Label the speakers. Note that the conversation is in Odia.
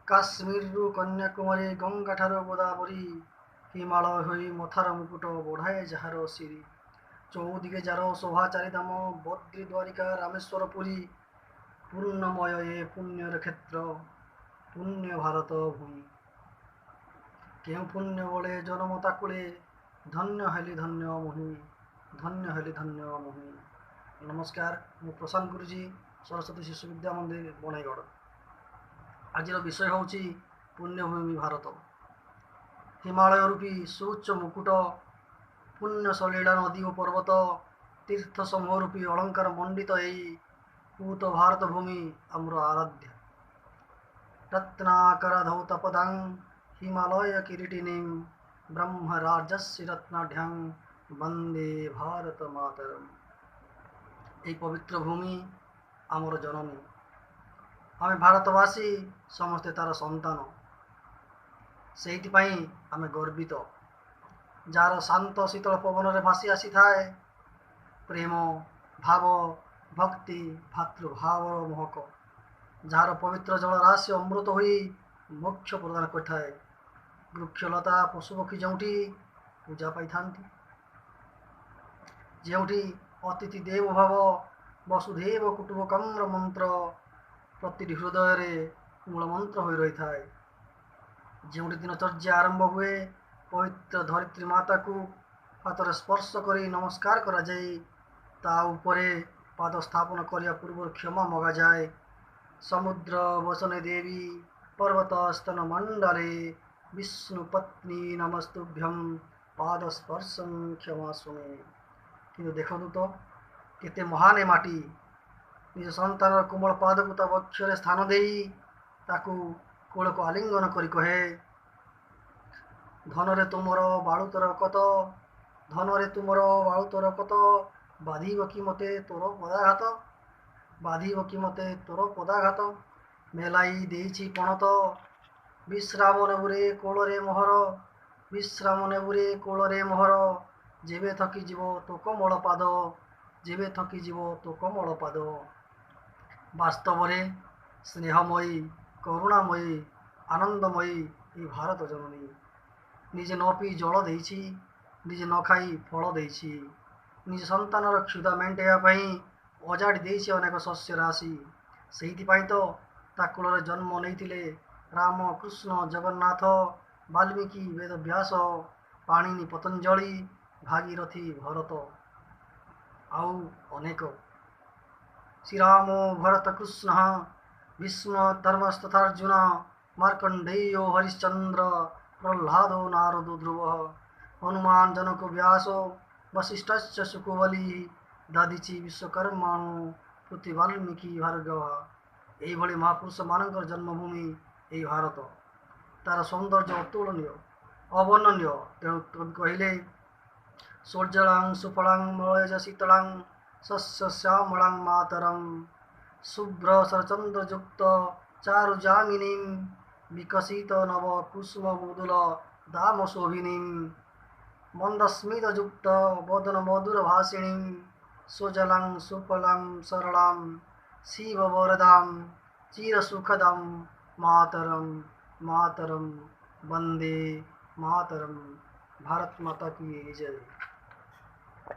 Speaker 1: କାଶ୍ମୀରରୁ କନ୍ୟାକୁମାରୀ, ଗଙ୍ଗାଠାରୁ ଗୋଦାବରୀ, ହିମାଳୟ ହୋଇ ମଥାର ମୁକୁଟ ବଢ଼ାଏ ଯାହାର ଶିରୀ, ଚଉଦିଗେ ଯାର ଶୋଭା ଚାରିଧାମ, ବଦ୍ରି ଦ୍ୱାରିକା ରାମେଶ୍ୱର ପୁରୀ, ପୂର୍ଣ୍ଣମୟ ଏ ପୁଣ୍ୟର କ୍ଷେତ୍ର, ପୁଣ୍ୟ ଭାରତ ଭୂମି। କେଉଁ ପୁଣ୍ୟ ବଳେ ଜନମ ତାକୁଳେ, ଧନ୍ୟ ହେଲି ଧନ୍ୟ ମୁହିଁ, ଧନ୍ୟ ହେଲି ଧନ୍ୟ ମୁହିଁ। ନମସ୍କାର, ମୁଁ ପ୍ରଶାନ୍ତ ଗୁରୁଜୀ, ସରସ୍ୱତୀ ଶିଶୁ ବିଦ୍ୟା ମନ୍ଦିର, ବଣାଇଗଡ଼। ଆଜିର ବିଷୟ ହେଉଛି ପୁଣ୍ୟଭୂମି ଭାରତ। ହିମାଳୟ ରୂପୀ ସୁଉଚ୍ଚ ମୁକୁଟ, ପୁଣ୍ୟ ସଲୀଳା ନଦୀ ଓ ପର୍ବତ, ତୀର୍ଥ ସମୂହ ରୂପୀ ଅଳଙ୍କାର ମଣ୍ଡିତ ଏଇ ପୂତ ଭାରତ ଭୂମି ଆମର ଆରାଧ୍ୟ। ରତ୍ନାକରଧୌତପଦାଂ ହିମାଳୟ କିରୀଟିନୀଂ ବ୍ରହ୍ମରାଜସ୍ୟ ରତ୍ନାଢ୍ୟାଂ ବନ୍ଦେ ଭାରତ ମାତରମ୍। ଏହି ପବିତ୍ର ଭୂମି ଆମର ଜନନୀ। ଆମେ ଭାରତବାସୀ ସମସ୍ତେ ତାର ସନ୍ତାନ, ସେଇଥିପାଇଁ ଆମେ ଗର୍ବିତ। ଯାହାର ଶାନ୍ତ ଶୀତଳ ପବନରେ ଭାସି ଆସିଥାଏ ପ୍ରେମ ଭାବ, ଭକ୍ତି, ଭାତୃଭାବର ମହକ, ଯାହାର ପବିତ୍ର ଜଳରାଶି ଅମୃତ ହୋଇ ମୋକ୍ଷ ପ୍ରଦାନ କରିଥାଏ। ବୃକ୍ଷଲତା ପଶୁପକ୍ଷୀ ଯେଉଁଠି ପୂଜା ପାଇଥାନ୍ତି, ଯେଉଁଠି ଅତିଥି ଦେବ ଭାବ, ବସୁଧୈବ କୁଟୁମ୍ବକମ୍ର ମନ୍ତ୍ର ପ୍ରତିଟି ହୃଦୟରେ ମୂଳ ମନ୍ତ୍ର ହୋଇ ରହିଥାଏ, ଯେଉଁଠି ଦିନଚର୍ଯ୍ୟା ଆରମ୍ଭ ହୁଏ ପବିତ୍ର ଧରିତ୍ରୀ ମାତାକୁ ହାତରେ ସ୍ପର୍ଶ କରି ନମସ୍କାର କରାଯାଇ ତା ଉପରେ ପାଦ ସ୍ଥାପନ କରିବା ପୂର୍ବରୁ କ୍ଷମା ମଗାଯାଏ। ସମୁଦ୍ର ବସନେ ଦେବୀ ପର୍ବତ ସ୍ତନ ମଣ୍ଡଳେ ବିଷ୍ଣୁ ପତ୍ନୀ ନମସ୍ତୁଭ୍ୟಂ ପାଦ ସ୍ପର୍ଶଂ କ୍ଷମା ଶୁଣେ। କିନ୍ତୁ ଦେଖନ୍ତୁ ତ କେତେ ମହାନ ଏ ମାଟି, ନିଜ ସନ୍ତାନର କୋମଳ ପାଦକୁ ତା ବକ୍ଷରେ ସ୍ଥାନ ଦେଇ ତାକୁ କୋଳକୁ ଆଲିଙ୍ଗନ କରି କହେ, ଧନରେ ତୁମର ବାଳୁତର କତ, ଧନରେ ତୁମର ବାଳୁତର କତ, ବାଧିବ କି ମୋତେ ତୋର ପଦାଘାତ, ବାଧିବ କି ମୋତେ ତୋର ପଦାଘାତ, ମେଲାଇ ଦେଇଛି ପଣତ, ବିଶ୍ରାମ ନେବୁରେ କୋଳରେ ମୋହର, ବିଶ୍ରାମ ନେବୁରେ କୋଳରେ ମୋହର, ଯେବେ ଥକିଯିବ ତୋ କୋମଳ ପାଦ, ଯେବେ ଥକିଯିବ ତୋ କୋମଳ ପାଦ। ବାସ୍ତବରେ ସ୍ନେହମୟୀ, କରୁଣାମୟୀ, ଆନନ୍ଦମୟୀ ଏ ଭାରତ ଜନନୀ ନିଜେ ନ ପିଇ ଜଳ ଦେଇଛି, ନିଜେ ନ ଖାଇ ଫଳ ଦେଇଛି, ନିଜ ସନ୍ତାନର କ୍ଷୁଧା ମେଣ୍ଟାଇବା ପାଇଁ ଅଜାଡ଼ି ଦେଇଛି ଅନେକ ଶସ୍ୟ ରାଶି। ସେଇଥିପାଇଁ ତ ତା କୂଳରେ ଜନ୍ମ ନେଇଥିଲେ ରାମ, କୃଷ୍ଣ, ଜଗନ୍ନାଥ, ବାଲ୍ମୀକି, ବେଦବ୍ୟାସ, ପାଣିନି, ପତଞ୍ଜଳି, ଭାଗୀରଥି, ଭରତ ଆଉ ଅନେକ। ଶ୍ରୀରାମ ଭରତ କୃଷ୍ଣ ଭୀଷ୍ମ ଧର୍ମସ୍ତଥାର୍ଜୁନ ମାର୍କଣ୍ଡେୟ ହରିଶ୍ଚନ୍ଦ୍ର ପ୍ରହ୍ଲାଦ ନାରଦ ଧ୍ରୁବ ହନୁମାନ ଜନକ ବ୍ୟାସ ବଶିଷ୍ଠଶ୍ଚ ଶୁକବଲି ଦଧିଚି ବିଶ୍ୱକର୍ମାଣୁ ପୃଥ୍ୱୀ ବାଲ୍ମୀକି ଭାର୍ଗବ। ଏଇଭଳି ମହାପୁରୁଷମାନଙ୍କର ଜନ୍ମଭୂମି ଏଇ ଭାରତ। ତାର ସୌନ୍ଦର୍ଯ୍ୟ ଅତୁଳନୀୟ, ଅବର୍ଣ୍ଣନୀୟ। ତେଣୁ କବି କହିଲେ, ସୂର୍ଯ୍ୟଳାଂ ସୁଫଳାଂ ମଳୟଜ ଶୀତଳାଂ ଶସ୍ୟ ଶ୍ୟାମଳାଂ ମାତରଂ ଶୁଭ୍ର ଶରଚନ୍ଦ୍ରଯୁକ୍ତ ଚାରୁଯାମିନୀଂ ବିକଶିତ ନବ କୁସୁମ ମୃଦୁଲ ଦାମ ଶୋଭିନୀଂ ମନ୍ଦସ୍ମିତଯୁକ୍ତ ବଦନ ମଧୁର ଭାଷିଣୀଂ ସୁଜଲାଂ ସୁଫଲାଂ ସରଳାଂ ଶିବବରଦାಂ ଚିରସୁଖଦାಂ ମାତରಂ ମାତରಂ ବନ୍ଦେ ମାତରಂ। ଭାରତ ମାତା କି ଜୟ।